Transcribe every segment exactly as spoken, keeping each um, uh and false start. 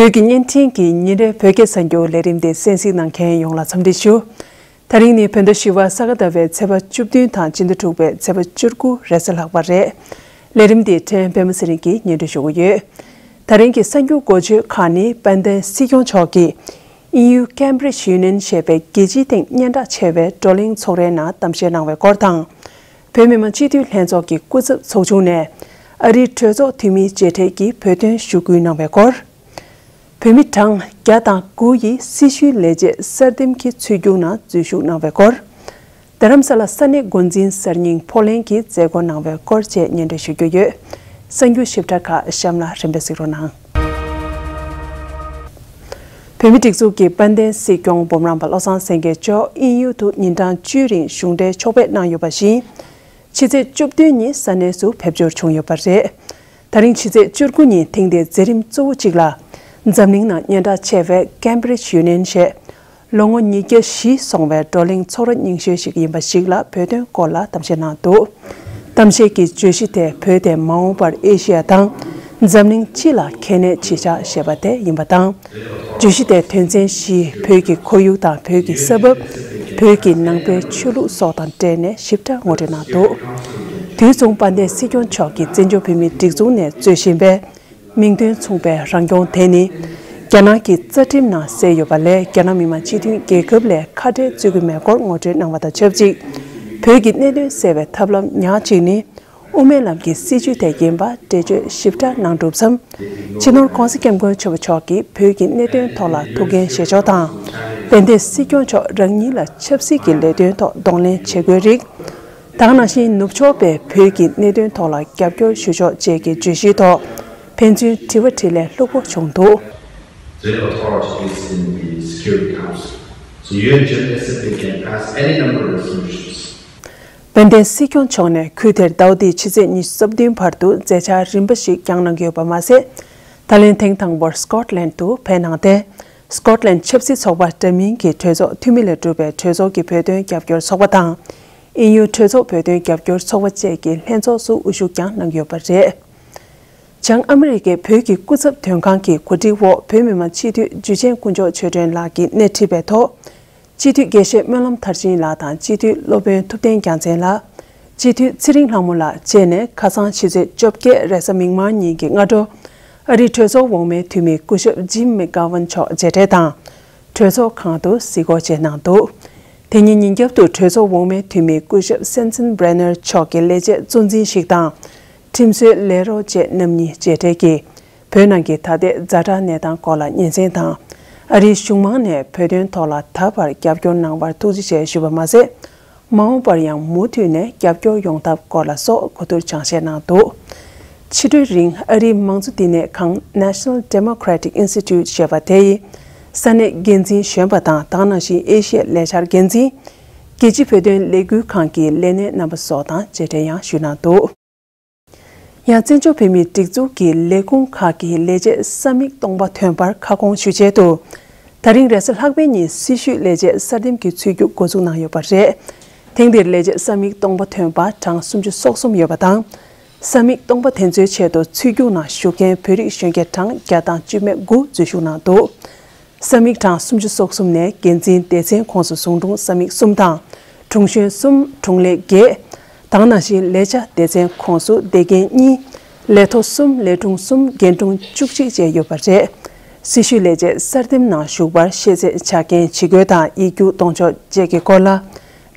བོད་ཀྱི་བརྙན་འཕྲིན་གྱི་ཉིན་རེའི་བོད་སྐད་གསར་འགྱུར་ལས་རིམ་དེ་གསན་གཟིགས་གནང་མཁན་ཡོངས་ལ་འཚམས་འདྲི་ཞུ། ད་རིང་ནི་བོད་ཟླ་བཞི་པ་ས་ག་ཟླ་བའི་ཚེས་པ་བཅུ་བདུན་དང་སྤྱི་ཟླ་དྲུག་པའི་ཚེས་པ་བཅུ་དགུ་རེས་གཟའ་ལྷག་པ་རེད། ལས་རིམ་འདི་ཕྲན་པད་མ་ཚེ་རིང་གིས་སྙན་སྒྲོན་ཞུ་གི་ཡོད། ད་རིང་གི་གསར་འགྱུར་འགོ་བརྗོད་ཁག་ནི། དཔལ་ལྡན་སྲིད་སྐྱོང་མཆོག་གིས་དབྱིན་ཡུལ་Cambridge Union ཞེས་པའི་རྒྱལ་སྤྱིའི་སྟེང་སྙན་གྲགས་ཆེ་བའི་བགྲོ་གླེང་ཚོགས་རའི་ནང་གཏམ་བཤད་གནང་བའི་སྐོར་དང་། བོད་མི་མང་སྤྱི་འཐུས་ལྷན་ཚོགས་ཀྱི་སྐུ་ཚབ་ཚོགས་ཆུང་ནས་ཨ་རིའི་གྲོས་ཚོགས་འཐུས་མིའི་མཇལ་འཕྲད་ཀྱིས་བོད་དོན་ཞུ་སྐུལ་གནང་བའི་སྐོར། བོད་མི་གྲངས་བརྒྱ་དང་དགུ་ཡིས་སྲི་ཞུའི་ལས་བྱེད་གསར་འདེམས་ཀྱི་ཚུད་རྒྱུགས་ནང་འཛུལ་ཞུགས་གནང་བའི་སྐོར། རྡ་རམ་ས་ལ་ས་གནས་འགོ་འཛིན་གསར་རྙིང་ཕོ་ལན་གྱིས་མཛད་སྒོ་གནང་བའི་སྐོར་བཅས་སྙན་སྒྲོན་ཞུ་རྒྱུ་ཡོད། གསར་འགྱུར་ཞིབ་ཕྲ་ཁག་གཤམ་ལ་རིམ་པས་གཟིགས་རོགས་གནང་། བོད་མིའི་སྒྲིག་འཛུགས་ཀྱི་དཔལ་ལྡན་སྲིད་སྐྱོང་འབུམ་རམས་པ་བློ་བཟང་སེང་གེ་མཆོག་དབྱིན་ཡུལ་དུ་ཉིན་གྲངས་བཅུའི་རིང་གཞུང་འབྲེལ་ཕྱོགས་ཕེབས་གནང་ཡོད་པ་བཞིན། ཕྱི་ཚེས་བཅུ་བདུན་ཉིན་ས་གནས་སུ་ཕེབས་འབྱོར་བྱུང་ཡོད་པ་རེད། ད་རིང་ཕྱི་ཚེས་བཅུ་དགུ་ཉིན་ཐེངས་འདིའི་མཛད་རིམ་གཙོ་བོ་གཅིག་ལ། འཛམ་གླིང་ནང་སྙན་གྲགས་ཆེ་བའི་Cambridge Union ཞེས། ལོ་ངོ་ཉིས་བརྒྱ་བཞི་སོང་བའི་བགྲོ་གླེང་ཚོགས་ར་རྙིང་ཤོས་ཤིག་ཡིན་པ་ཞིག་ལ་བོད་དོན་སྐོར་ལ་གཏམ་བཤད་གནང་འདུག་གཏམ་བཤད་ཀྱི་བརྗོད་གཞི་དེ་བོད་དེ་མ་འོངས་པར་ཨེ་ཤི་ཡ་དང་འཛམ་གླིང་སྤྱི་ལ་གལ་གནད་ཆེ་ཤོས་ཞེས་པ་དེ་ཡིན་པ་དང་། བརྗོད་གཞི་དེའི་དོན་ཚན་བཞི། བོད་ཀྱི་ཁོར་ཡུག་དང་བོད་ཀྱི་ས་བབ། བོད་ཀྱི་ནང་པའི་ཆོས་ལུགས་སོགས་དང་འབྲེལ་ནས་ཞིབ་ཕྲ་ངོ་སྤྲོད་གནང་འདུག་དུས་མཚུངས་དཔལ་ལྡན་སྲིད་སྐྱོང་མཆོག་གིས་བཙན་བྱོལ་བོད་མིའི་སྒྲིག་འཛུགས་ནས་གཙོས་བཞིན་པའི་མིང་དོན་མཚུངས་པའི་རང་སྐྱོང་དེ་ནི། རྒྱ་ནག་གི་རྩ་ཁྲིམས་ནང་གསལ་ཡོད་པ་ལས་རྒྱ་ནག་མི་དམངས་སྤྱི་མཐུན་རྒྱལ་ཁབ་ལས་ཁ་བྲལ་བརྩི་གི་མེད་སྐོར་ངོ་སྤྲོད་གནང་བ་དང་ཆབས་ཅིག་བོད་ཀྱི་གནད་དོན་སེལ་བའི་ཐབས་ལམ་ཉག་གཅིག་ནི། དབུ་མའི་ལམ་གྱི་སྲིད་བྱུས་དེ་ཡིན་པ་འགྲེལ་བརྗོད་ཞིབ་ཕྲ་གནང་གྲུབ་མཚམས། སྤྱི་ནོར་༧གོང་ས་༧སྐྱབས་མགོན་ཆེན་པོ་མཆོག་གིས་བོད་ཀྱི་གནད་དོན་ཐོག་ལ་ཐུགས་འགན་བཞེས་ཕྱོགས་དང་། དཔལ་ལྡན་སྲིད་སྐྱོང་མཆོག་རང་ཉིད་ལ་ཆབ་སྲིད་ཀྱི་ལས་དོན་ཐོག་གདོང་ལེན་བྱེད་དགོས་རིགས། ད་ག་ནང་བཞིན་ནུབ་ཕྱོགས་པས་བོད་ཀྱི་གནད་དོན་ཐོག་ལ་རྒྱབ་སྐྱོར་ཞུ་ཕྱོགས་བཅས་ཀྱི་བརྗོད་གཞིའི་ཐོག་ཕན་ཚུན་དྲི་བ་དྲིས་ལན་ལྷུག་པོ་བྱུང་འདུག Their authority is in the Security Council. So you and General Assembly can pass any number of resolutions. དཔལ་ལྡན་སྲིད་སྐྱོང་མཆོག་ནས་ཁུལ་དེར་ཟླ་བ་འདིའི་ཕྱི་ཚེས་ཉི་ཤུ་རྩ་བདུན་བར་དུ་མཛད་འཆར་རིམ་པ་ཞིག་བསྐྱངས་གནང་གི་ཡོད་པ་མ་ཟད། ད་ལན་ཐེངས་དང་པོར་སི་ཀོཊ་ལན་དུ་ཕེབས་གནང་སྟེ། སི་ཀོཊ་ལན་ཆབ་སྲིད་ཚོགས་པ་འདྲ་མིན་གྱི་གྲོས་ཚོགས་འཐུས་མི་ལས་གྲུབ་པའི་གྲོས་ཚོགས་ཀྱི་བོད་དོན་རྒྱབ་སྐྱོར་ཚོགས་པ་དང་། དབྱིན་ཡུལ་གྲོས་ཚོགས་བོད་དོན་རྒྱབ་སྐྱོར་ཚོགས་པ་བཅས་ཀྱི་ལྷན་ཚོགས་སུ་དབུ་བཞུགས་ཀྱང་གནང་གི་ཡོད་པ་རེད། བྱང་ཨ་མི་རི་ཀའི་བོད་ཀྱི་སྐུ་ཚབ་དོན་ཁང་གི་གོ་སྒྲིག་འོག་བོད་མི་མང་སྤྱི་འཐུས་འཇུ་ཆེན་དཀོན་མཆོག་ཆོས་སྒྲོན་ལགས་ཀྱིས་སྣེ་ཁྲིད་པའི་ཐོག་སྤྱི་འཐུས་དགེ་བཤེས་སྨོན་ལམ་མཐར་ཕྱིན་ལགས་དང་། སྤྱི་འཐུས་སློབ་དཔོན་ཐུབ་བསྟན་རྒྱལ་མཚན་ལགས། སྤྱི་འཐུས་ཚེ་རིང་ལྷ་མོ་ལགས་བཅས་ནས་ཁ་སང་ཕྱི་ཚེས་བཅོ་བརྒྱད་རེས་གཟའ་མིག་དམར་ཉིན་གྱི་སྔ་དྲོ། ཨ་རིའི་གྲོས་ཚོགས་འོག་མའི་འཐུས་མི་སྐུ་ཞབས་ཇིམ་མེག་གྷ་ཝན་མཆོག་མཇལ་འཕྲད་དང་། གྲོས་ཚོགས་ཁང་དུ་གཟིགས་སྐོར་བྱས་གནང་འདུག་དེ་ཉིན་ཉིན་རྒྱབ་ཏུ་གྲོས་ཚོགས་འོག་མའི་འཐུས་མི་སྐུ་ཞབས་སེན་སན་བྷེ་ནར་མཆོག་གི་ལས་བྱེད་གཙོ་འཛིན་ཞིག་དང་། ཁྲིམས་བཟོའི་ལས་རོགས་བཅས་རྣམ་གཉིས་མཇལ་འཕྲད་ཀྱིས། བོད་ནང་གི་ད་ལྟའི་ཛ་དྲག་གནས་སྟངས་སྐོར་ལ་སྙན་སེང་དང་། ཨ་རིའི་གཞུང་མང་ནས་བོད་དོན་ཐོག་ལ་ད་བར་རྒྱབ་སྐྱོར་གནང་བར་ཐུགས་རྗེ་ཆེ་ཞུས་པ་མ་ཟད། མ་འོངས་པར་ཡང་མུ་མཐུད་ནས་རྒྱབ་སྐྱོར་ཡོང་ཐབས་སྐོར་ལ་སོགས་གོ་བསྡུར་སྦྱང་བཤད་གནང་འདུག་ཕྱི་དྲོའི་རིང་ཨ་རིའི་མང་གཙོ་བསྟི་གནས་ཁང་National Democratic Institute ཞེས་པ་དེ་ཡི་ས་གནས་འགན་འཛིན་གཞོན་པ་དང་། ད་ག་ནང་བཞིན་ཨེ་ཤི་ཡའི་ལས་འཆར་འགན་འཛིན། རྒྱལ་སྤྱིའི་བོད་དོན་ལས་འགུལ་ཁང་གི་ལས་སྣེ་རྣམ་པ་སོགས་དང་མཇལ་འཕྲད་ཡང་ཞུས་གནང་འདུག་ཡང་བཙན་བྱོལ་བོད་མིའི་སྒྲིག་འཛུགས་ཀྱི་ལས་ཁུངས་ཁག་གི་ལས་བྱེད་ས་མིག་སྟོང་པ་ཐོན་པར་ཁ་སྐོང་ཞུ་ཆེད་དུ། ད་རིང་རེས་གཟའ་ལྷག་པའི་ཉིན་སྲི་ཞུའི་ལས་བྱེད་གསར་འདེམས་ཀྱི་ཚུད་རྒྱུགས་འགོ་འཛུགས་གནང་ཡོད་པ་རེད། ཐེངས་འདིར་ལས་བྱེད་ས་མིག་སྟོང་པ་ཐོན་པ་གྲངས་སུམ་ཅུ་སོ་གསུམ་ཡོད་པ་དང་། ས་མིག་སྟོང་པ་དེ་ཚོའི་ཆེད་དུ་ཚུད་རྒྱུགས་ནང་ཞུགས་མཁན་བོད་རིགས་གཞོན་སྐྱེས་གྲངས་བརྒྱ་དང་བཅུ་མེད་དགུ་འཛུལ་ཞུགས་གནང་འདུག་ས་མིག་གྲངས་སུམ་ཅུ་སོ་གསུམ་ནས་འགན་འཛིན་སྡེ་ཚན་ཁོངས་སུ་ཟུང་དྲུང་ས་མིག་གསུམ་དང་། དྲུང་གཞོན་གསུམ། དྲུང་ལས་བརྒྱད། དང་ནང་བཞིན་ལས་བྱ་སྡེ་ཚན་ཁོངས་སུ་སྡེ་རྒན་གཉིས། ལས་ཐོག་གསུམ། ལས་དྲུང་གསུམ། རྒན་དྲུང་བཅུ་གཅིག་བཅས་ཡོད་པ་རེད། སྲི་ཞུའི་ལས་བྱེད་གསར་འདེམས་ནང་ཞུགས་པར་ཤེས་ཚད་ཆ་རྐྱེན་ཇི་དགོས་དང་ཡིག་རྒྱུགས་གཏོང་ཕྱོགས་བཅས་ཀྱི་སྐོར་ལ།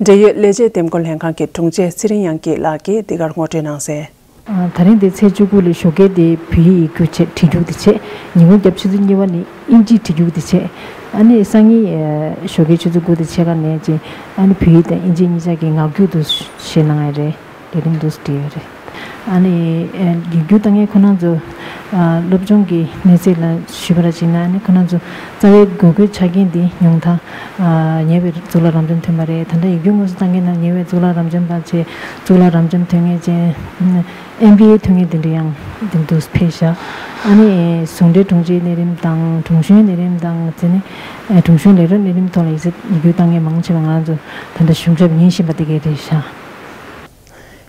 འབྲེལ་ཡོད་ལས་བྱེད་འདེམས་བསྐོ་ལྷན་ཁང་གི་དྲུང་ཆེ་ཚེ་རིང་དབྱངས་སྐྱིད་ལགས་ཀྱིས་འདི་གར་ངོ་སྤྲོད་གནང་གསལ། ཨ། ད་རིང་འདི་ཚེས་བཅུ་དགུ་ལ་ཞོགས་ཀས་དེ་བོད་ཡིག་ཡིག་རྒྱུགས་བྱས། བྲིས་རྒྱུགས་དེ་བྱས། ཉིན་གུང་རྒྱབ་ཆུ་ཚོད་གཉིས་པ་ནི་དབྱིན་ཇིའི་བྲིས་རྒྱུགས་དེ་བྱས། ཨ་ནི་སང་ཉིན་ཨ་ཞོགས་ཀས་ཆུ་ཚོད་དགུ་དང་ཕྱེད་ཀ་ནས་ཅིག་ཨ་ནི་བོད་ཡིག་དང་དབྱིན་ཇི་གཉིས་ཆ་གི་ངག་རྒྱུགས་དུ་བྱས་གནང་ཡ་རེད། ལས་རིམ་དུ་བྲིས་ཡོད་རེད། ཨ་ནི་ཨ་ཡིག་རྒྱུགས་བཏང་མཁན་ཁོ་རང་ཚོ་ཨ་སློབ་སྦྱོང་གི་གནས་ཚད་ལ་ཞུས་པ་ར་བྱས་ན། ཨ་ནི་ཁོ་རང་ཚོ་རྩ་བའི་དགོས་མཁོའི་ཆ་རྐྱེན་འདི་ཉུང་མཐའ་ཨ་ཉེ་བའི་གཙུག་ལག་རབ་འབྱམས་ཐོན་པ་རེད། ད་ལྟ་ཡིག་རྒྱུགས་དངོས་སུ་བཏང་མཁན་ནང་ཉེ་བའི་གཙུག་ལག་རབ་འབྱམས་པ་བྱས། གཙུག་ལག་རབ་འབྱམས་ཐོན་མཁན་བྱས། ཨེམ་བི་ཨེ་ཐོན་མཁན་དེ་འདྲ་ཡང་དེ་འདུག་ཕེབས་ཤག་ཨ་ནི་ཟུང་འབྲེལ་དྲུང་ཆེའི་གནས་རིམ་དང་། དྲུང་གཞོན་གནས་རིམ་དང་། དེ་ནས་དྲུང་གཞོན་ལས་རོགས་གནས་རིམ་ཐོག་ལ་ཡིག་ཚད་ཡིག་རྒྱུགས་བཏང་མཁན་མང་ཆེ་བ་ང་རང་ཚོ་ད་ལྟ་གཞུང་ཞབས་ཉན་བཞིན་པ་དེ་གས་རེད་ཤག་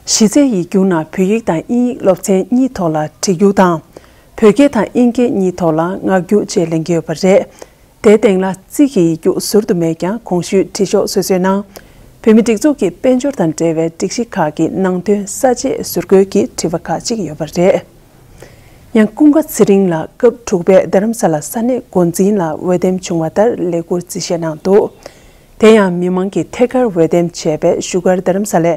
གཞི་རྩའི་ཡིག་རྒྱུགས་ནང་བོད་ཡིག་དང་དབྱིན་ཡིག་སློབ་ཚན་གཉིས་ཐོག་ལ་བྲིས་རྒྱུགས་དང་། བོད་སྐད་དང་དབྱིན་སྐད་གཉིས་ཐོག་ལ་ངག་རྒྱུགས་བཅས་ལེན་གྱི་ཡོད་པ་རེད། དེའི་སྟེང་ལ་རྩིས་ཀྱི་ཡིག་རྒྱུགས་ཟུར་དུ་མེད་ཀྱང་གོང་ཞུས་བྲིས་ཤོག་སོ་སོའི་ནང་། བོད་མིའི་སྒྲིག་འཛུགས་ཀྱི་དཔལ་འབྱོར་དང་འབྲེལ་བའི་སྒྲིག་གཞི་ཁག་གི་ནང་དོན་གསར་བརྗེ་ཟུར་བཀོད་ཀྱི་དྲི་བ་ཁག་ཅིག་ཡོད་པ་རེད། ཡང་ཀུན་དགའ་ཚེ་རིང་ལགས་སྐབས་དྲུག་པའི་རྡ་རམ་ས་ལ་ས་གནས་འགོ་འཛིན་ལ་འོས་འདེམས་བྱུང་བ་ལྟར་ལས་འཁུར་རྩིས་བཞེས་གནང་འདུག་དེ་ཡང་མི་མང་གིས་ཐད་ཀར་འོས་འདེམས་བྱས་པའི་བཞུགས་སྒར་རྡ་རམ་ས་ལའི་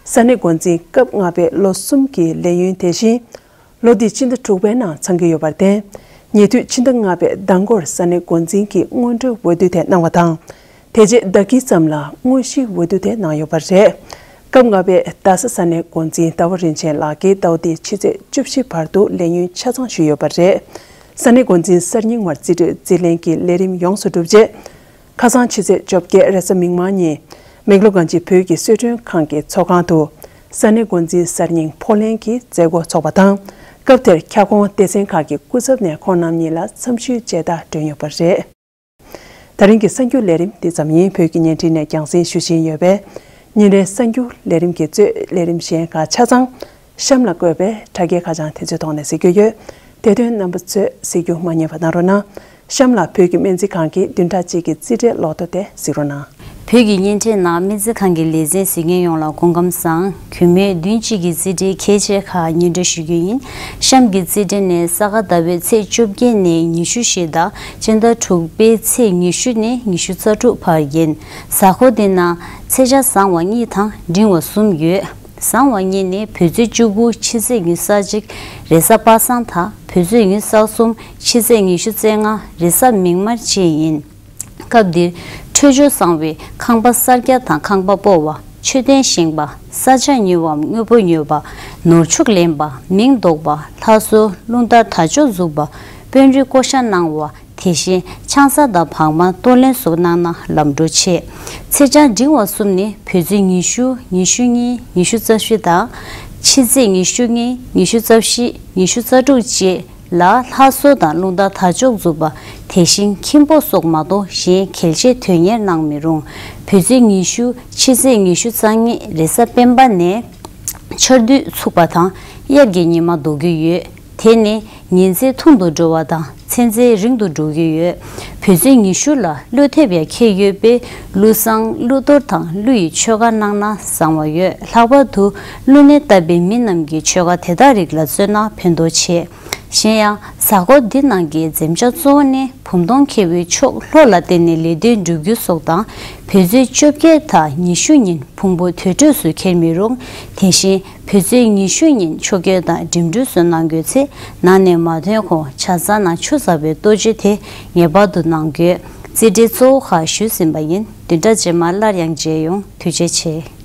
ས་གནས་འགོ་འཛིན་སྐབས་ལྔ་པའི་ལོ་གསུམ་གྱི་ལས་ཡུན་དེ་བཞིན། ལོ་འདིའི་ཕྱི་ཟླ་དྲུག་པའི་ནང་ཚང་གི་ཡོད་པར་བརྟེན། ཉེ་དུས་ཕྱི་ཟླ་ལྔ་པའི་ཟླ་འགོར་ས་གནས་འགོ་འཛིན་གྱི་སྔོན་འགྲོའི་འོས་བསྡུ་དེ་གནང་བ་དང་། དེ་རྗེས་ཟླ་དཀྱིལ་ཙམ་ལ་དངོས་གཞིའི་འོས་བསྡུ་དེ་གནང་ཡོད་པ་རེད། སྐབས་ལྔ་པའི་རྡ་ས་ས་གནས་འགོ་འཛིན་ཟླ་བ་རིན་ཆེན་ལགས་ཀྱིས་ཟླ་བ་འདིའི་ཕྱི་ཚེས་བཅུ་བཞི་བར་དུ་ལས་ཡུན་ཆ་ཚང་ཞུས་ཡོད་པ་རེད། ས་གནས་འགོ་འཛིན་གསར་རྙིང་བར་རྩིས་སྤྲོད་རྩིས་ལེན་གྱི་ལས་རིམ་ཡོངས་སུ་གྲུབ་རྗེས། ཁ་སང་ཕྱི་ཚེས་བཅོ་བརྒྱད་རེས་གཟའ་མིག་དམར་ཉིན། མེག་ལོར་གངས་ཅན་བོད་ཀྱི་གསོལ་མགྲོན་ཁང་གི་ཚོགས་ཁང་དུ། ས་གནས་འགོ་འཛིན་གསར་རྙིང་ཕོགས་ལེན་གྱི་མཛད་སྒོ་འཚོགས་པ་དང་། སྐབས་དེར་ཁྱབ་ཁོངས་སྡེ་ཚན་ཁག་གི་སྐུ་ཚབ་ནས་ཁོང་རྣམ་གཉིས་ལ་འཚམས་ཞུའི་མཇལ་དར་བསྒྲོན་ཡོད་པ་རེད། ད་རིང་གི་གསར་འགྱུར་ལས་རིམ་འདི་ཙམ་ཡིན། བོད་ཀྱི་བརྙན་འཕྲིན་ནས་རྒྱང་སྲིང་ཞུ་བཞིན་ཡོད་པས། ཉིན་རེའི་གསར་འགྱུར་ལས་རིམ་གྱི་གཙོས་ལས་རིམ་གཞན་ཁག་ཆ་ཚང་། གཤམ་ལ་བཀོད་པའི་དྲ་རྒྱའི་ཁ་བྱང་དེ་ཚོའི་ཐོག་ནས་གཟིགས་རྒྱུ་ཡོད། དེ་དོན་རྣམ་པ་ཚོས་གཟིགས་རྒྱུ་མ་བསྙེལ་བ་གནང་རོགས་གནང་། གཤམ་ལ་བོད་ཀྱི་སྨན་རྩིས་ཁང་གིས་བདུན་ཕྲག་གཅིག་གི་རྩིས་འབྲས་ལོ་ཐོ་དེ་གཟིགས་རོགས་གནང་། བོད་ཀྱི་བརྙན་འཕྲིན་ནང་སྨན་རྩིས་ཁང་གི་ལས་འཛིན་གཟིགས་མཁན་ཡོངས་ལ་སྐུ་ཁམས་བཟང་། གུས་མོས་བདུན་གཅིག་གི་རྩིས་འབྲས་གལ་ཆེ་ཁག་སྙན་སྒྲོན་ཞུ་རྒྱུ་ཡིན། གཤམ་གྱི་རྩིས་འབྲས་ནི་ས་ག་ཟླ་བའི་ཚེས་བཅོ་བརྒྱད་ནས་ཉི་ཤུ་བཞི་དང་སྤྱི་ཟླ་དྲུག་པའི་ཚེས་ཉི་ཤུ་ནས་ཉི་ཤུ་རྩ་དྲུག་བར་ཡིན། གཟའ་འཁོར་འདི་ནང་ཚེས་ཆ་བཟང་བ་གཉིས་དང་འབྲིང་བ་གསུམ་ཡོད། བཟང་བ་གཉིས་ནི་བོད་ཚེས་བཅུ་དགུ་ཕྱི་ཚེས་ཉི་ཤུ་རྩ་གཅིག་རེས་གཟའ་པ་སངས་དང་བོད་ཚེས་ཉི་ཤུ་རྩ་གསུམ་ཕྱི་ཚེས་ཉི་ཤུ་རྩ་ལྔ་རེས་གཟའ་མིག་དམར་བཅས་ཡིན། སྐབས་འདིར་འཕྲོད་སྦྱོར་བཟང་བའི་ཁང་པ་གསར་རྒྱག་དང་ཁང་པ་སྤོ་བ། མཆོད་རྟེན་བཞེངས་པ། ས་ཆ་ཉོ་བའམ་དངོས་པོ་ཉོ་བ། ནོར་ཕྱུགས་ལེན་པ། མིང་འདོགས་པ། ལྷ་གསོལ། རླུང་རྟ་དར་ལྕོག་འཛུགས་པ། དཔོན་རིགས་བསྐོ་བཞག་གནང་བ། དེ་བཞིན་ཆང་ས་དང་བག་མ་གཏོར་ལེན་སོགས་གནང་ན་ལམ་འགྲོ་ཆེ། ཚེས་ཆ་འབྲིང་བ་གསུམ་ནི་བོད་ཚེས་ཉི་ཤུ། ཉི་ཤུ་གཉིས། ཉི་ཤུ་རྩ་བཞི་དང་། ཕྱི་ཚེས་ཉི་ཤུ་གཉིས། ཉི་ཤུ་རྩ་བཞི། ཉི་ཤུ་རྩ་དྲུག་བཅས། ལ་ལྷ་གསོལ་དང་རླུང་རྟ་དར་ལྕོག་འཛུགས་པ། དེ་བཞིན་ཁྱིམ་སྤོ་སོགས་མ་གཏོགས་གཞན་གལ་ཆེའི་དོན་གཉེར་གནང་མི་རུང་། བོད་ཚེས་ཉི་ཤུ། ཕྱི་ཚེས་ཉི་ཤུ་རྩ་གཉིས་རེས་གཟའ་སྤེན་པ་ནས་ཆར་དུས་ཚུགས་པ་དང་དབྱར་གྱི་ཉི་མ་ལྡོག་རྒྱུ་ཡོད། དེ་ནི་ཉིན་མཚན་ཐུང་དུ་འགྲོ་བ་དང་ཚན་རྩལ་རིང་དུ་འགྲོ་གི་ཡོད། བོད་ཚེས་ཉི་ཤུ་ལ་ཀླུ་ཐེབས་ཡང་འཁེལ་ཡོད་པས་ཀླུ་བསང་ཀླུ་གཏོར་དང་ཀླུ་ཡི་མཆོད་ཁ་གནང་ན་བཟང་བ་ཡོད། ལྷག་པར་དུ་ཀླུ་ནད་ལྟ་བུའི་མི་རྣམས་ཀྱིས་མཆོད་ཁ་དེ་དག་རིགས་ལ་བརྩོན་ན་ཕན་ཐོགས་ཆེ། གཞན་ཡང་གཟའ་འཁོར་འདི་ནང་གི་འཛེམ་བྱ་གཙོ་བོ་ནི་བུམ་སྟོང་ཁེ་བའི་ཕྱོགས་ལྷོ་ལ་བརྟེན་ནས་ལས་དོན་སྒྲུབ་རྒྱུ་སོགས་དང་། བོད་ཚེས་བཅོ་བརྒྱད་དང་ཉི་ཤུ་ཉིན་ཕུང་པོ་དུར་ཁྲོད་སུ་འཁྱེར་མི་རུང་། དེ་བཞིན་བོད་ཚེས་ཉི་ཤུ་ཉིན་མཆོད་བརྒྱད་དང་འགྲིམ་འགྲུལ་སོགས་གནང་དགོས་ཚེ་ནང་ནས་མ་ཐོན་གོང་ཇ་ཚང་ནང་ཆུ་བསགས་པའི་གཏོ་བཅོས་དེ་ངེས་པར་དུ་གནང་དགོས། རྩིས་འབྲས་གཙོ་བོ་ཁག་ཞུས་ཟིན་པ་ཡིན། བདུན་ཕྲག་རྗེས་མར་སླར་ཡང་མཇལ་ཡོང་། ཐུགས་རྗེ་ཆེ།